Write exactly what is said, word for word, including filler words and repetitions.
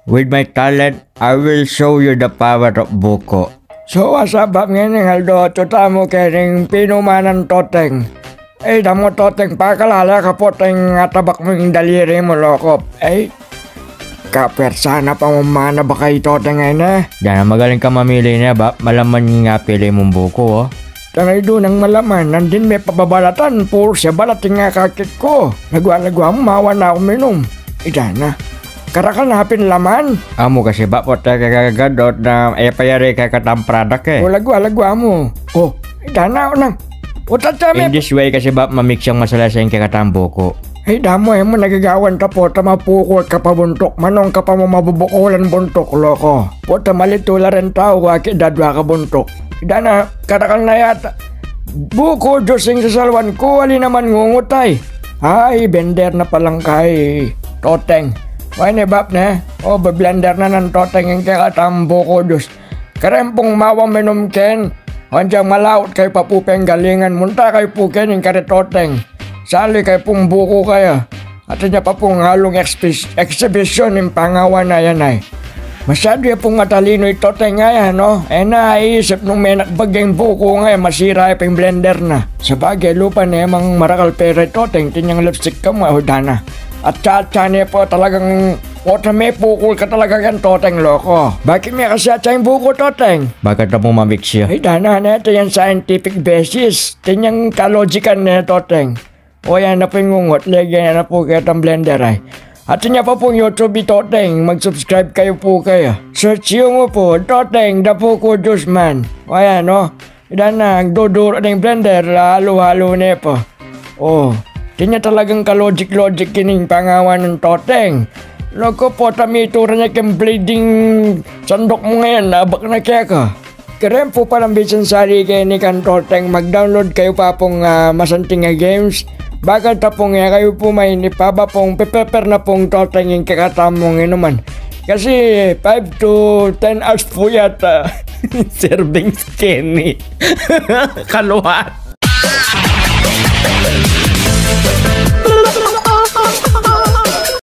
With my talent, I will show you the power of buko. So, what's up, Bap? Ngening aldo, atyu tamu keng pinumanan Toteng. Ey, damu Toteng, pakalala ka poteng atabak mu ing daliri mu, loko. Ey, kapwersa na pa mu manabak kay Toteng, ey, ne? Dana, magaling ka mamili ne, Bap. Malaman ing apili mung buko, o. Tangay, dunang malaman, nandin me pababalatan, purus ya balat ing akakit ku. Lagwa-lagwa mu, mawan na kung minum. Ida na. Karakal na pin laman. Amu kasi, Bap, o, teka, kagadot na, e, payari kekatang product, e. O, lagwa-lagwa mu. O, ida na, o, nang. O, tatame. In this way kasi, Bap, mamix yang masalasa ing kekatang buko. Ay, damu, e mu nagagawan ta, pota mapukul ka pa buntuk, manung ka pa mu mabubukulan buntuk, loko. Pota malitu la ring tau, aki dadwa ka buntuk. Ida na, karakal na yata. Buko juice ing sasalwan ku, ali naman ngungutay. Ay, blender na palang kay Toteng. Wa ne, Bap, ne? O, be-blender na nang Toteng ing kekatang buko juice. Kareng pung mawang minum ken, agyang malaut kayu pa pu penggalingan, munta kayu pu keni kare Toteng. Sali kayu pung buko kaya. Atin ya pa pung halung exhibis-, exhibition ing pangawa na yan ay. Masyadu ya pung matalinu i Toteng, aya, no? E na aisip nung menakbag ya ing buko ngaya, masira ya pa ing blender na. Sabagay, lupa ne mang marakal pera i Toteng, atin yang lipstick ka mu, o, dana. At saka, at saka ne pa talagang, o, tame, pukul ka talaga keng Toteng, loko. Bakit me kasi at saka ing buko, Toteng? Bakit na pung mamix ya? Ay, dana, ne, atin yang scientific basis. Atin yang kalogikan ne, Toteng. O, yan na pu ing ngungut, lege na pu ketang blender ay. Atin ya pa pung YouTube i Toteng, mag-subscribe kayu pu kaya. Search yu mu pu, Toteng, the buko juice man. O, yan, no? Ida na, dudurut ne ing blender, halu-halu ne pa. O, atin ya talagang kalojik-lojik kening pangawa nang Toteng. Loko, pota mitura ne keng blade ing sandok mu ngeni, abak na keka. Kareng pu palang bisang sali keni kang Toteng, mag-download kayu pa pung, a, masanting a games. Bakal ta pung e kayu pu mainip, aba pung pe-prepare na pung Toteng ing kekatamung inuman. Kasi five to ten hours pu yata. Servings keni. Kaluat.